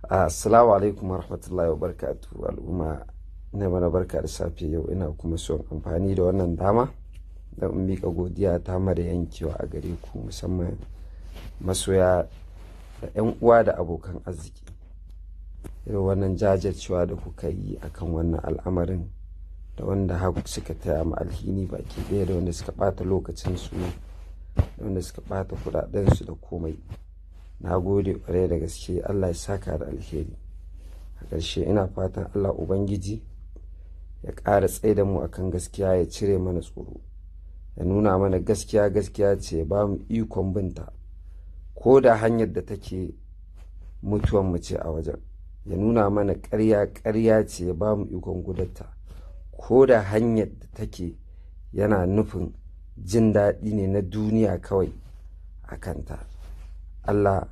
Assalamu alaikum warahmatullahi wabarakatuh. Al'umma, ina mana barka da safe. Yau ina kuma son amfani da wannan dama don in miƙa godiya ta mara yankewa a gare ku, musamman masoya da 'yan uwa da abokan arziki. Irin wannan jajircewa da kuka yi akan wannan al'amarin, da wanda har suka taya mu alhini baki ɗaya, da wanda suka ɓata lokacinsu, da wanda suka ɓata kuɗaɗensu da komai. Na gode ƙwarai da gaske, Allah ya saka da alheri. A ƙarshe ina fatan Allah Ubangiji ya ƙara tsaida mu akan gaskiya, ya cire mana tsoro, ya nuna mana gaskiya gaskiya ce, ya ba mu ikon binta ko da hanyar da take mutuwan mu ce a wajen, ya nuna mana ƙarya ƙarya ce, ya ba mu ikon gudarta ko da hanyar da take yana nufin jin daɗi ne na duniya kawai a kanta. Allah